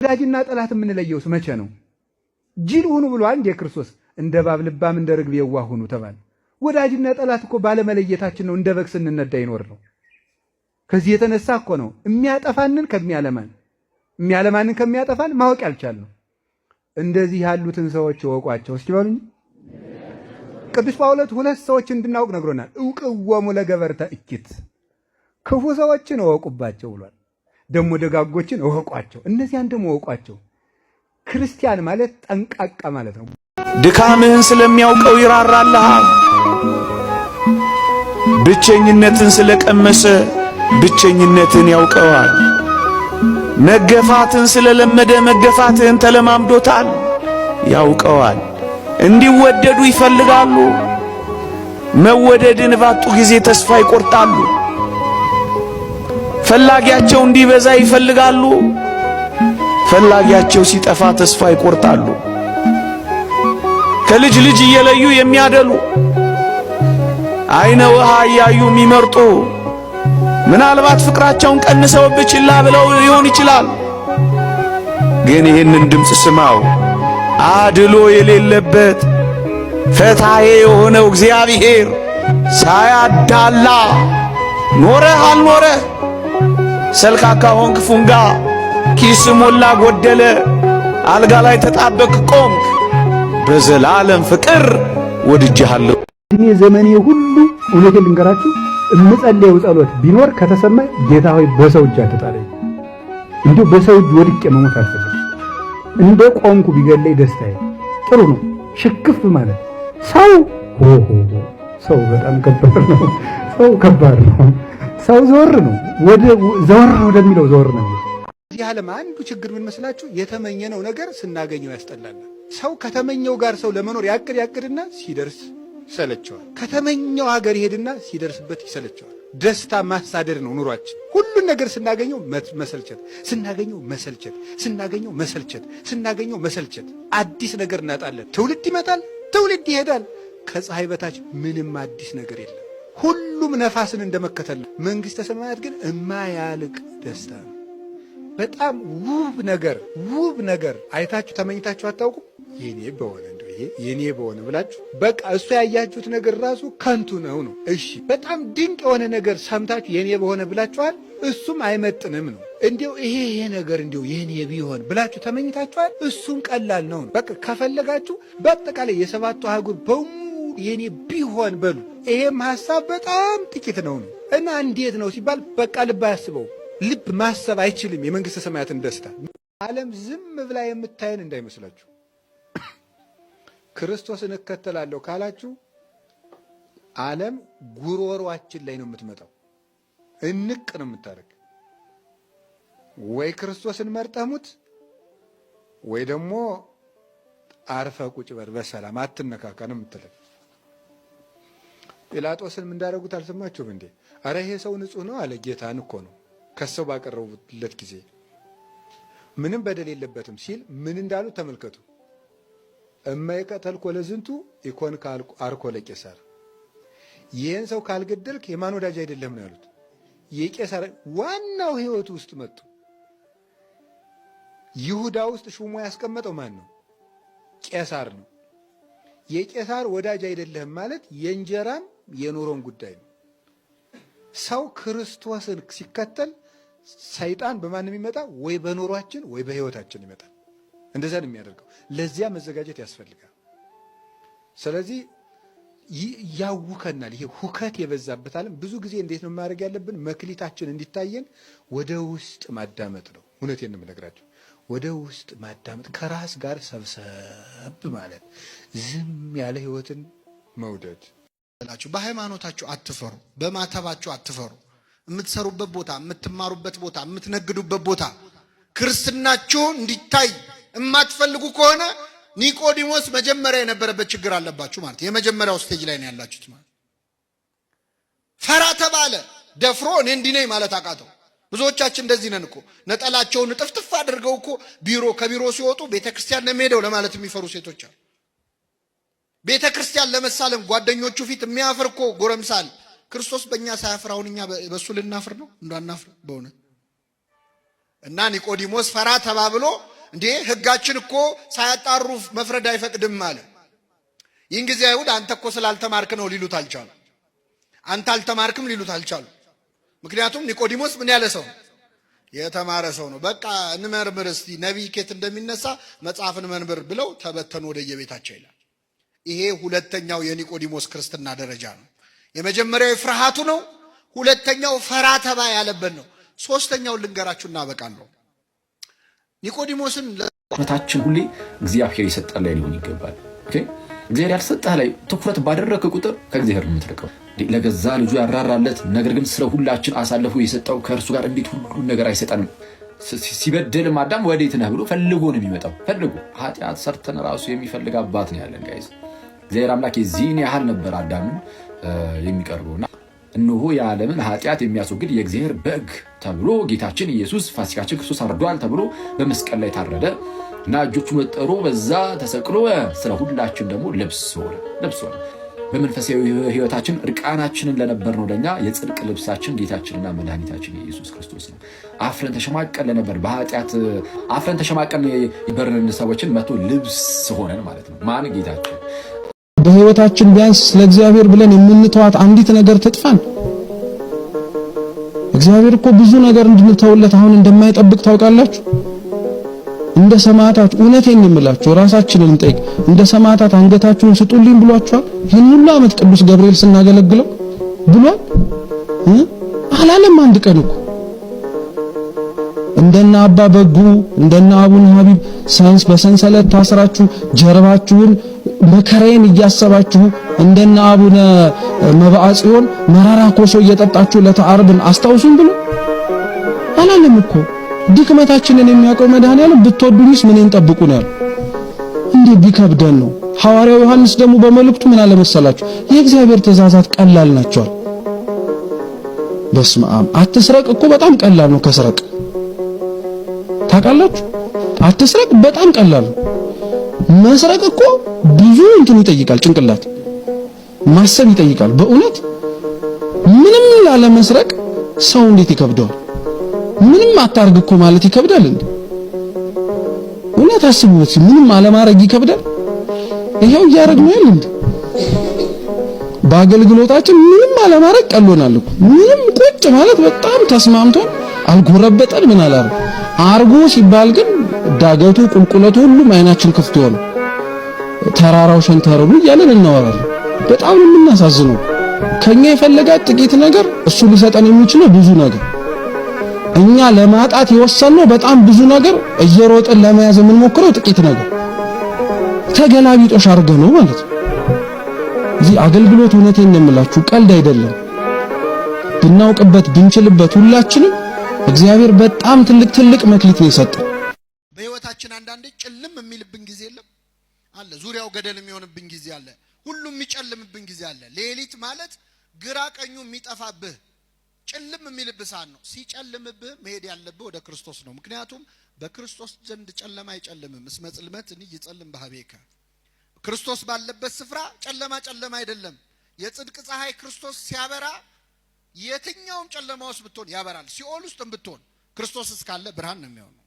ወዳጅና ጠላት የምንለየውስ መቼ ነው? ጅል ሁኑ ብሎ አንድ የክርስቶስ እንደ እባብ ልባም እንደ ርግብ የዋህ ሁኑ ተባለ። ወዳጅና ጠላት እኮ ባለመለየታችን ነው እንደ በግ ስንነዳ ይኖር ነው። ከዚህ የተነሳ እኮ ነው የሚያጠፋንን ከሚያለማን የሚያለማንን ከሚያጠፋን ማወቅ ያልቻልነው። እንደዚህ ያሉትን ሰዎች እወቋቸው እስኪ በሉኝ። ቅዱስ ጳውሎስ ሁለት ሰዎች እንድናውቅ ነግሮናል። እውቅዎሙ ለገበርተ እኪት፣ ክፉ ሰዎችን እወቁባቸው ብሏል። ደግሞ ደጋጎችን እወቋቸው፣ እነዚያን ደግሞ እወቋቸው። ክርስቲያን ማለት ጠንቃቃ ማለት ነው። ድካምህን ስለሚያውቀው ይራራልሃል። ብቸኝነትን ስለቀመሰ ብቸኝነትን ያውቀዋል። መገፋትን ስለለመደ መገፋትህን ተለማምዶታል፣ ያውቀዋል። እንዲወደዱ ይፈልጋሉ። መወደድን ባጡ ጊዜ ተስፋ ይቆርጣሉ። ፈላጊያቸው እንዲበዛ ይፈልጋሉ። ፈላጊያቸው ሲጠፋ ተስፋ ይቆርጣሉ። ከልጅ ልጅ እየለዩ የሚያደሉ፣ አይነ ውሃ እያዩ የሚመርጡ፣ ምናልባት ፍቅራቸውን ቀንሰውብህ ችላ ብለው ሊሆን ይችላል። ግን ይህንን ድምፅ ስማው። አድሎ የሌለበት ፈታሄ የሆነው እግዚአብሔር ሳያዳላ ኖረህ አልኖረህ፣ ሰልካካ ሆንክ ፉንጋ፣ ኪስ ሞላ ጎደለ፣ አልጋ ላይ ተጣበቅ ቆምክ፣ በዘላለም ፍቅር ወድጄሃለሁ። እኔ ዘመኔ ሁሉ እውነቴን ልንገራችሁ እምጸልየው ጸሎት ቢኖር ከተሰማ ጌታ ሆይ በሰው እጅ አትጣለኝ። እንዲሁ በሰው እጅ ወድቄ መሞት አልፈልግም። እንደ ቆምኩ ቢገለኝ ደስታዬ ጥሩ ነው። ሽክፍ ማለት ሰው ሆ ሆ ሰው በጣም ከባድ ነው። ሰው ከባድ ነው። ሰው ዘወር ነው ወደ ዘወር ወደሚለው ዘወር ነው። እዚህ ዓለም አንዱ ችግር ምን መስላችሁ? የተመኘነው ነገር ስናገኘው ያስጠላል። ሰው ከተመኘው ጋር ሰው ለመኖር ያቅድ ያቅድና ሲደርስ ይሰለቸዋል። ከተመኘው ሀገር ይሄድና ሲደርስበት ይሰለቸዋል። ደስታ ማሳደድ ነው ኑሯችን። ሁሉን ነገር ስናገኘው መሰልቸት፣ ስናገኘው መሰልቸት፣ ስናገኘው መሰልቸት፣ ስናገኘው መሰልቸት። አዲስ ነገር እናጣለን። ትውልድ ይመጣል፣ ትውልድ ይሄዳል። ከፀሐይ በታች ምንም አዲስ ነገር የለም። ሁሉም ነፋስን እንደመከተል ነው። መንግሥተ ሰማያት ግን እማያልቅ ደስታ ነው። በጣም ውብ ነገር ውብ ነገር አይታችሁ ተመኝታችሁ አታውቁም? የኔ በሆነ እንደው ይሄ የኔ በሆነ ብላችሁ በቃ እሱ ያያችሁት ነገር ራሱ ከንቱ ነው ነው። እሺ በጣም ድንቅ የሆነ ነገር ሰምታችሁ የኔ በሆነ ብላችኋል፣ እሱም አይመጥንም ነው። እንዲው ይሄ ይሄ ነገር እንዲው የኔ ቢሆን ብላችሁ ተመኝታችኋል፣ እሱም ቀላል ነው ነው። በቃ ከፈለጋችሁ በአጠቃላይ የሰባቱ አህጉር በሙሉ የኔ ቢሆን በሉ። ይሄም ሀሳብ በጣም ጥቂት ነው ነው። እና እንዴት ነው ሲባል በቃ ልብ አያስበው። ልብ ማሰብ አይችልም የመንግሥተ ሰማያትን ደስታ። ዓለም ዝም ብላ የምታየን እንዳይመስላችሁ። ክርስቶስን እከተላለሁ ካላችሁ ዓለም ጉሮሯችን ላይ ነው የምትመጣው። እንቅ ነው የምታደርግ። ወይ ክርስቶስን መርጠህ ሙት፣ ወይ ደግሞ አርፈ ቁጭ በል በሰላም አትነካካ ነው የምትለን። ጲላጦስን እንዳደረጉት አልሰማችሁም እንዴ? አረ ይሄ ሰው ንጹሕ ነው አለ። ጌታን እኮ ነው ከሰው ባቀረቡለት ጊዜ ምንም በደል የለበትም ሲል ምን እንዳሉ ተመልከቱ። እማይቀተልኮ ለዝንቱ ኢኮንከ አርኮ ለቄሳር፣ ይህን ሰው ካልገደልክ የማን ወዳጅ አይደለም ነው ያሉት። የቄሳር ዋናው ህይወቱ ውስጥ መጡ። ይሁዳ ውስጥ ሹሞ ያስቀመጠው ማን ነው? ቄሳር ነው። የቄሳር ወዳጅ አይደለህም ማለት የእንጀራም የኑሮን ጉዳይ ነው። ሰው ክርስቶስን ሲከተል ሰይጣን በማንም ይመጣ ወይ በኑሯችን ወይ በህይወታችን ይመጣል። እንደዚያ ነው የሚያደርገው። ለዚያ መዘጋጀት ያስፈልጋል። ስለዚህ ያውከናል። ይሄ ሁከት የበዛበት ዓለም ብዙ ጊዜ እንዴት ነው ማድረግ ያለብን? መክሊታችን እንዲታየን ወደ ውስጥ ማዳመጥ ነው። እውነቴን ነው የምነግራቸው። ወደ ውስጥ ማዳመጥ፣ ከራስ ጋር ሰብሰብ ማለት፣ ዝም ያለ ህይወትን መውደድ። በሃይማኖታችሁ አትፈሩ፣ በማተባችሁ አትፈሩ። የምትሰሩበት ቦታ፣ የምትማሩበት ቦታ፣ የምትነግዱበት ቦታ ክርስትናችሁ እንዲታይ የማትፈልጉ ከሆነ ኒቆዲሞስ መጀመሪያ የነበረበት ችግር አለባችሁ ማለት የመጀመሪያው stage ላይ ነው ያላችሁት ማለት። ፈራ ተባለ፣ ደፍሮ እኔ እንዲህ ነኝ ማለት አቃተው። ብዙዎቻችን እንደዚህ ነን እኮ ነጠላቸውን ጥፍጥፍ አድርገው እኮ ቢሮ ከቢሮ ሲወጡ ቤተ ክርስቲያን ነው የሚሄደው ለማለት የሚፈሩ ሴቶች አሉ። ቤተ ክርስቲያን ለመሳለም ጓደኞቹ ፊት የሚያፍር እኮ ጎረምሳል። ክርስቶስ በእኛ ሳያፍር አሁን እኛ በእሱ ልናፍር ነው? እንዳናፍር በእውነት። እና ኒቆዲሞስ ፈራ ተባብሎ እንዴ ሕጋችን እኮ ሳያጣሩ መፍረድ አይፈቅድም አለ። ይህን ጊዜ አይሁድ አንተ እኮ ስላልተማርክ ነው ሊሉት አልቻሉ። አንተ አልተማርክም ሊሉት አልቻሉ። ምክንያቱም ኒቆዲሞስ ምን ያለ ሰው የተማረ ሰው ነው። በቃ እንመርምር እስቲ ነቢይ ኬት እንደሚነሳ መጽሐፍ እንመርምር ብለው ተበተኑ ወደየቤታቸው ይላል። ይሄ ሁለተኛው የኒቆዲሞስ ክርስትና ደረጃ ነው። የመጀመሪያው ፍርሃቱ ነው። ሁለተኛው ፈራ ተባ ያለበት ነው። ሶስተኛውን ልንገራችሁ እናበቃለሁ። ኒቆዲሞስን ትኩረታችን ሁሌ እግዚአብሔር የሰጠን ላይ ሊሆን ይገባል። እግዚአብሔር ያልሰጠህ ላይ ትኩረት ባደረግህ ቁጥር ከእግዚአብሔር የምትርቀው። ለገዛ ልጁ ያራራለት ነገር ግን ስለ ሁላችን አሳልፎ የሰጠው ከእርሱ ጋር እንዴት ሁሉን ነገር አይሰጠንም? ሲበድልም አዳም ወዴት ነህ ብሎ ፈልጎ ነው የሚመጣው። ፈልጎ ኃጢአት ሰርተን ራሱ የሚፈልግ አባት ነው ያለን guys። እግዚአብሔር አምላክ የዚህን ያህል ነበር አዳምን የሚቀርበውና እነሆ የዓለምን ኃጢአት የሚያስወግድ የእግዚአብሔር በግ ተብሎ ጌታችን ኢየሱስ ፋሲካችን ክርስቶስ አርዷል ተብሎ በመስቀል ላይ ታረደ እና እጆቹ ወጥሮ በዛ ተሰቅሎ ስለ ሁላችን ደግሞ ልብስ ሆነ ልብስ ሆነ። በመንፈሳዊ ሕይወታችን እርቃናችንን ለነበር ነው ለኛ የጽድቅ ልብሳችን ጌታችንና መድኃኒታችን ኢየሱስ ክርስቶስ ነው። አፍረን ተሸማቀን ለነበር በኃጢአት አፍረን ተሸማቀን የበርንን ሰዎችን መቶ ልብስ ሆነን ማለት ነው። ማን ጌታችን በህይወታችን ቢያንስ ለእግዚአብሔር ብለን የምንተዋት አንዲት ነገር ትጥፋን። እግዚአብሔር እኮ ብዙ ነገር እንድንተውለት አሁን እንደማይጠብቅ ታውቃላችሁ። እንደ ሰማዕታት እውነቴን ነው የምላችሁ፣ ራሳችንን እንጠይቅ። እንደ ሰማዕታት አንገታችሁን ስጡልኝ ብሏችኋል? ይህን ሁሉ ዓመት ቅዱስ ገብርኤል ስናገለግለው ብሏል አላለም? አንድ ቀን እኮ እንደነ አባ በጉ እንደነ አቡነ ሀቢብ ሰንስ በሰንሰለት ታስራችሁ ጀርባችሁን መከራዬን እያሰባችሁ እንደነ አቡነ መብዓ ጽዮን መራራ ኮሶ እየጠጣችሁ ለተዓርብን አስታውሱን ብሎ አላለም እኮ። ድክመታችንን የሚያውቀው መድኃኔዓለም ብትወዱኝስ ምኔን ጠብቁ ነው ያለው። እንዴ ቢከብደን ነው። ሐዋርያው ዮሐንስ ደግሞ በመልእክቱ ምን አለ መሰላችሁ? የእግዚአብሔር ትእዛዛት ቀላል ናቸዋል። በስመ አብ አትስረቅ እኮ በጣም ቀላል ነው ከስረቅ ታውቃላችሁ። አትስረቅ በጣም ቀላል ነው። መስረቅ እኮ ብዙ እንትን ይጠይቃል፣ ጭንቅላት ማሰብ ይጠይቃል። በእውነት ምንም ላለመስረቅ ሰው እንዴት ይከብደዋል? ምንም አታርግ እኮ ማለት ይከብዳል እንዴ? እውነት አስቡት፣ ምንም አለማድረግ ይከብዳል። ይሄው እያደረግነው ያለ እንዴ? በአገልግሎታችን ምንም አለማድረግ ቀሎናል እኮ። ምንም ቁጭ ማለት በጣም ተስማምቶን አልጎረበጠን ምን አላረግ አርጎ ሲባል ግን ዳገቱ ቁልቁለቱ ሁሉም አይናችን ክፍት ሆነ፣ ተራራው ሸንተረሩ እያለን እናወራለን። በጣም ነው የምናሳዝነው። ከኛ የፈለጋት ጥቂት ነገር እሱ ሊሰጠን የሚችለው ብዙ ነገር፣ እኛ ለማጣት የወሰንነው በጣም ብዙ ነገር፣ እየሮጥን ለመያዝ የምንሞክረው ጥቂት ነገር ተገላቢጦሽ አድርገን ነው ማለት ነው። እዚህ አገልግሎት እውነቴን ነው የምላችሁ ቀልድ አይደለም። ብናውቅበት ብንችልበት ሁላችንም እግዚአብሔር በጣም ትልቅ ትልቅ መክሊት ነው የሰጠን። በህይወታችን አንዳንዴ ጭልም የሚልብን ጊዜ የለም አለ። ዙሪያው ገደል የሚሆንብን ጊዜ አለ። ሁሉም የሚጨልምብን ጊዜ አለ። ሌሊት ማለት ግራ ቀኙ የሚጠፋብህ ጭልም የሚልብህ ሰዓት ነው። ሲጨልምብህ መሄድ ያለብህ ወደ ክርስቶስ ነው። ምክንያቱም በክርስቶስ ዘንድ ጨለማ አይጨልምም። እስመ ጽልመት እኒ ይጸልም በኀቤከ። ክርስቶስ ባለበት ስፍራ ጨለማ ጨለማ አይደለም። የጽድቅ ፀሐይ ክርስቶስ ሲያበራ የትኛውም ጨለማ ውስጥ ብትሆን ያበራል። ሲኦል ውስጥም ብትሆን ክርስቶስ እስካለ ብርሃን ነው የሚሆነው።